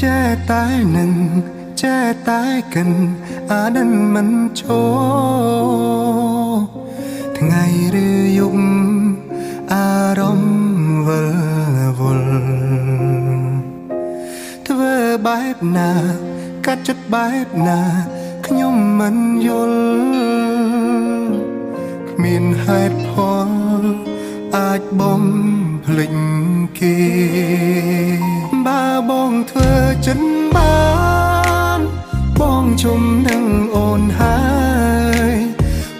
ចេះតែនឹងចេះតែកិនអាដិនមិនឈរថ្ងៃឬយប់អារម្មណ៍វិលវល់ធ្វើបែបណាកាត់ចិត្តបែបណាខ្ញុំមិនយល់គ្មានហេតុផលអាចបំភ្លេចគេបើបងធ្វើចិនបានបងជុំនឹងអូនហើយ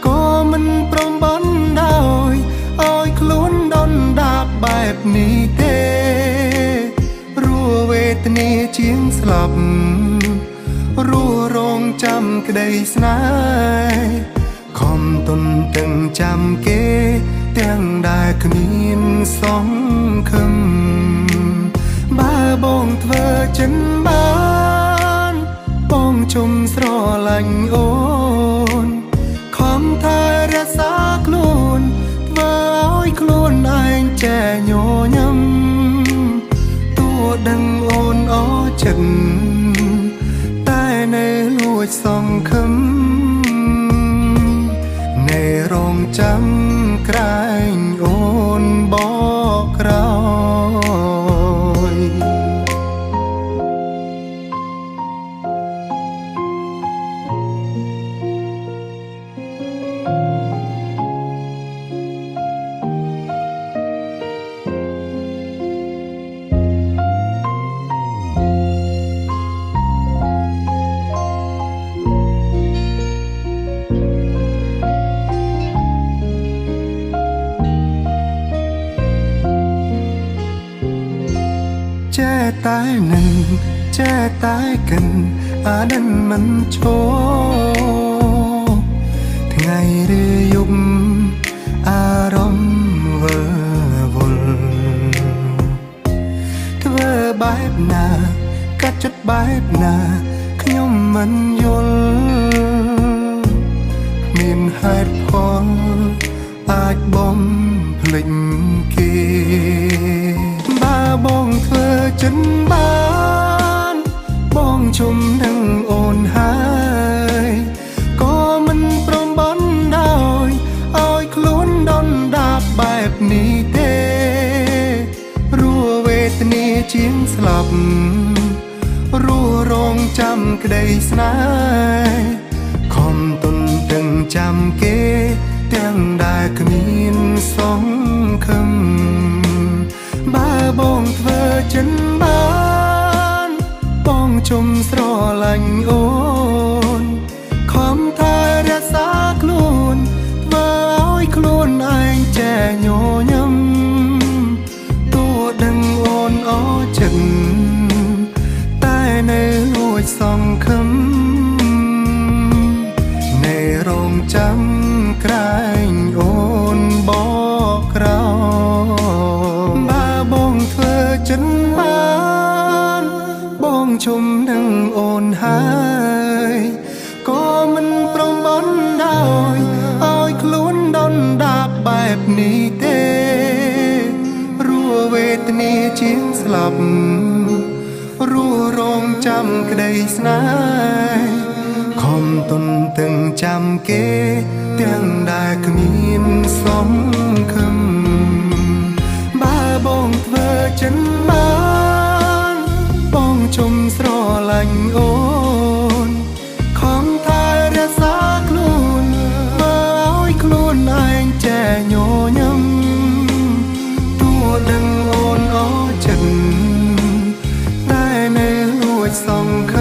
ក៏មិនព្រមបណ្ដោយឲ្យខ្លួនដុនដាបបែបនេះទេរស់វេទនាជាងស្លាប់រស់រងចាំក្តីស្នេហ៍ខំទន្ទឹងចាំគេទាំងដែលគ្មានសង្ឃឹមបើបងធ្វើចិនបានបងជុំស្រឡាញ់អូនខំថែរក្សាខ្លួនធ្វើឲ្យខ្លួនឯងចេះញញឹមតួដឹងអូនអចិត្តតែនៅលួចសង្ឃឹមនៅរងចាំក្រែងអូនបកក្រោយចេះតែនឹងចេះតែកិនអាដិនមិនឈរថ្ងៃឬយប់អារម្មណ៍វិលវល់ធ្វើបែបណាកាត់ចិត្តបែបណាខ្ញុំមិនយល់គ្មានហេតុផលអាចបំភ្លេចគេបើបងធ្វើចិនបានបងជុំនឹងអូនហើយក៏មិនព្រមបណ្ដោយឲ្យខ្លួនដុនដាបបែបនេះទេរស់វេទនាជាងស្លាប់រស់រងចាំក្តីស្នេហ៍ខំទន្ទឹងចាំគេទាំងដែលគ្មានសង្ឃឹមបើបងធ្វើចិនបានបងជុំស្រឡាញ់អូនខំថែរក្សាខ្លួនធ្វើឲ្យខ្លួនឯងចេះញញឹមតួដឹងអូនអចិត្តតែនៅលួចសង្ឃឹមនៅរងចាំក្រែងអូនបកក្រោយបើបងធ្វើចិនបានបងជុំនឹងអូនហើយក៏មិនព្រមបណ្ដោយឲ្យខ្លួនដុនដាបបែបនេះទេរស់វេទនាជាងស្លាប់រស់រងចាំក្តីស្នេហ៍ខំទន្ទឹងចាំគេទាំងដែលគ្មានសង្ឃឹមបើបងធ្វើចិនបានបងជុំស្រឡាញ់អូនខំថែរក្សាខ្លួនធ្វើឲ្យខ្លួនឯងចេះញញឹមតួដឹងអូនអចិត្តតែនៅលួចសង្ឃឹម